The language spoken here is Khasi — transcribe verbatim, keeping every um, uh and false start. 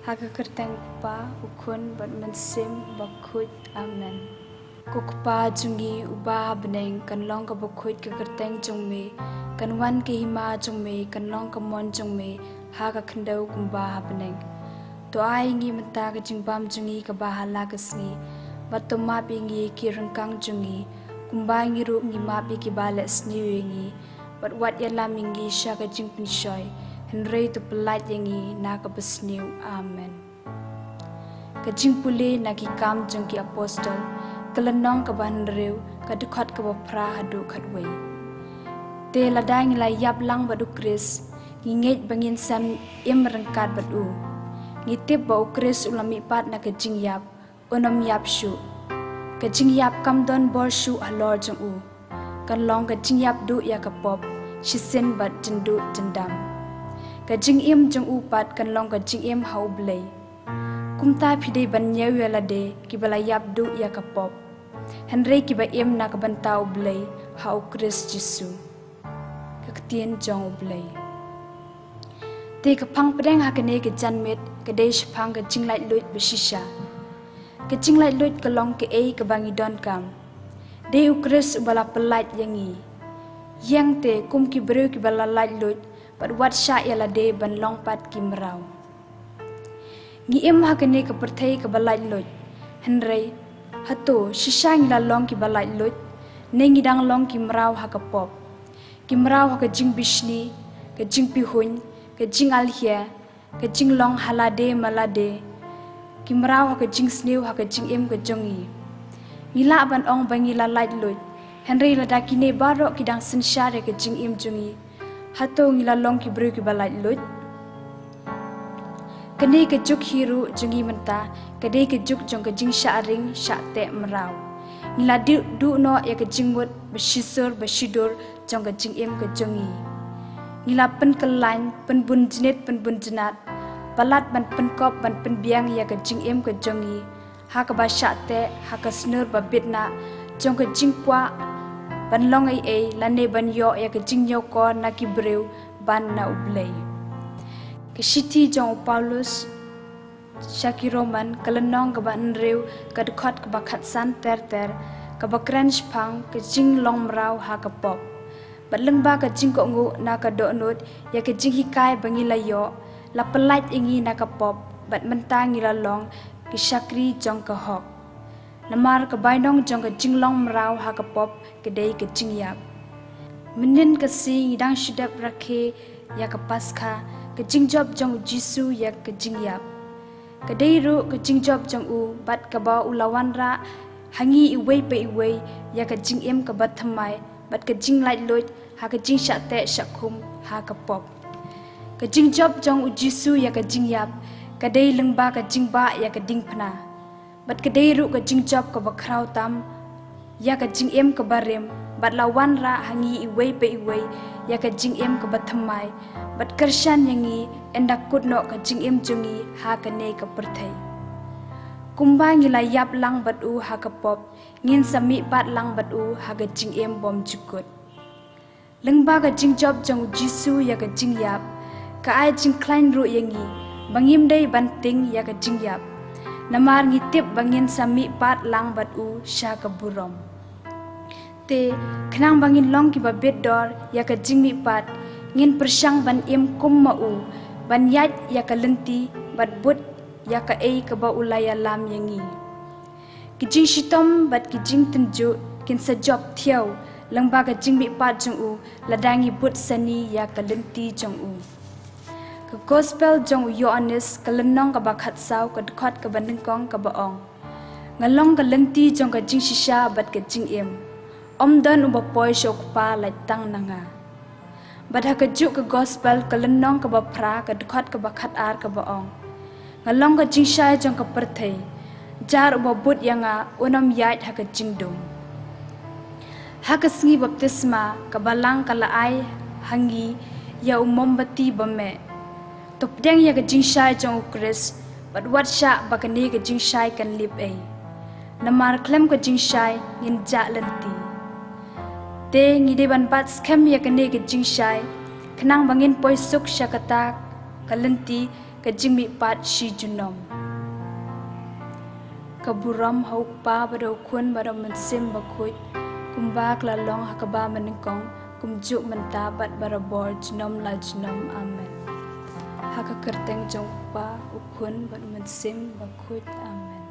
Ha ka kyrteng Kpa, u Khun bad Mynsiem Bakhuid. Amen. Ko Kpa jong ngi uba ha bneng, kan long kaba khuid ka kyrteng jong me, kan wan ka hima jong me, kan long ka mon jong me ha ka khyndew kumba ha bneng. To ai ïa ngi mynta ka jingbam jong ngi kaba ha la ka sngi, bad to map ïa ngi ki ryngkang jong ngi, kumba ngi ruh ngi map ïa kiba leh sniew ïa ngi, bad wat ïalam ïa ngi sha ka jingpynshoi, hynrei to pyllait ïa ngi na kaba sniew. Amen. Ka jingpule na Ki Kam jong ki Apostol, ka lynnong kaba hynriew, ka dkhot kaba phra haduh khatwei. Te lada ngi la ïap lang bad U Khrist, ngi ngeit ba ngin sa im ryngkat bad u. Ngi tip ba U Khrist u la mihpat na ka jingïap, un ym ïap shuh. Ka jingïap kam don bor shuh halor jong u. Kan long ka jingïap duh ïa ka pop, shisien bad jynduh jyndam. Ka jingim jong u pat kan long ka jingim ha U Blei. Kumta phi dei ban ñiew ïa lade kiba la ïap duh ïa ka pop, hynrei kiba im na ka bynta U Blei ha U Khrist Jisu. Ka ktien jong U Blei. Te ka phang pdeng ha kane ka janmiet ka dei shaphang ka jinglaitluid ba shisha. Ka jinglaitluid ka long kaei kaba ngi donkam. Dei U Khrist uba la pyllait ïa ngi. Ïeng te kum ki briew kiba la laitluid, bad wat shah ïa lade ban long pat ki mraw. Ngi im ha kane ka pyrthei kaba laitluid. Hynrei hato shisha ngi la long kiba laitluid, ne ngi dang long ki mraw ha ka pop? Ki mraw ha ka jingbishni, ka jingpihuiñ, ka jingalhia, ka jinglong ha lade ma lade. Ki mraw ha ka jingsniew ha ka jingim ka jong ngi. Ngi lah ban ong ba ngi la laitluid, hynrei lada kine baroh ki dang synshar ïa ka jingim jong ngi, hato ngi la long ki briew kiba laitluid? Kane ka juk hi ruh jong ngi mynta ka dei ka juk jong ka jingshah ring shah teh mraw. Ngi la duh, duh noh ïa ka jingmut ba shisur ba shidur jong ka jingim ka jong ngi. Ngi la pynkyllaiñ, pynbun jnit, pynbun jnat, palat ban pynkop ban pynbiang ïa ka jingim ka jong ngi ha kaba shah teh, ha ka snur ba biang jong ka jingkwah ban long ei ei, lane ban ïoh ïa ka jingñiewkor na ki briew bad na U Blei. Ka shithi jong u Paulus sha ki Roman, ka lynnong kaba hynriew, ka dkhot kaba khatsan ter ter, kaba kren shaphang ka jinglong mraw ha ka pop. Bad lyngba ka jingkohnguh na ka dohnud ïa ka jinghikai ba ngi la ïoh, la pyllait ïa ngi na ka pop, bad mynta ngi la long ki shakri jong ka hok. Namar ka bainong jong ka jinglong mraw ha ka pop ka dei ka jingïap. Mynnin ka sngi ngi dang shu dep rakhe ïa ka Paskha, ka jingjop jong u Jisu ïa ka jingïap. Ka dei ruh ka jingjop jong u bad kaba u la wanrah ha ngi iwei pa iwei ïa ka jingim kaba thymmai bad ka jinglaitluid ha ka jingshah teh shah khum ha ka pop. Ka jingjop jong u Jisu ïa ka jingïap ka dei lyngba ka jingbah ïa ka diengphna. Bad ka dei ruh ka jingjop kaba khraw tam ïa ka jingim kaba rim, bad la wanrah ha ngi iwei pa iwei ïa ka jingim kaba thymmai, bad kyrshan ïa ngi ynda kut noh ka jingim jong ngi ha kane ka pyrthei. Kumba ngi la ïap lang bad u ha ka pop, ngin sa mihpat lang bad u ha ka jingim bymjukut. Lyngba ka jingjop jong u Jisu ïa ka jingïap, ka ai jingkhlaiñ ruh ïa ngi ba ngim dei ban tieng ïa ka jingïap. Namar ngi tip ba ngin sa mihpat lang bad u sha ka burom. Te khnang ba ngin long kiba bit dor ïa ka jingmihpat, ngin pyrshang ban im kum ma u, ban ïaid ïa ka lynti bad bud ïa kaei kaba u la ïalam ïa ngi. Ki jingshitom bad ki jingtynjuh kin sa jop thiaw lyngba ka jingmihpat jong u, lada ngi bud sani ïa ka lynti jong u. Ka Gospel jong u Ïoannis, ka lynnong kaba khatsaw, ka dkhot kaba nyngkong, kaba ong: Nga long ka lynti jong ka jingshisha bad ka jingim. Ym don uba poi sha u Kpa lait tang na nga. Bad ha kajuh ka Gospel, ka lynnong kaba phra, ka dkhot kaba khatar, kaba ong: Nga long ka jingshai jong ka pyrthei. Jar uba bud ïa nga un ym ïaid ha ka jingdum. Ha ka sngi baptisma, ka Balang ka la ai ha ngi ïa u mombati ba meh. To pdiang ïa ka jingshai jong u Khrist, bad wat shah ba kane ka jingshai kan lip ei. Namar khlem ka jingshai ngin jah lynti. Te ngi dei ban bat skhem ïa kane ka jingshai, khnang ba ngin poi suk sha kata ka lynti Ka jingmihpat shi junom. Ka burom ha U Kpa bad ha U Khun bad ha U Mynsiem Bakhuid, kumba ka la long ha kaba mynnyngkong, kumjuh mynta bad barabor junom la junom. Amen. Ha ka kyrteng jong U Kpa, U Khun bad U Mynsiem Bakhuid. Amen.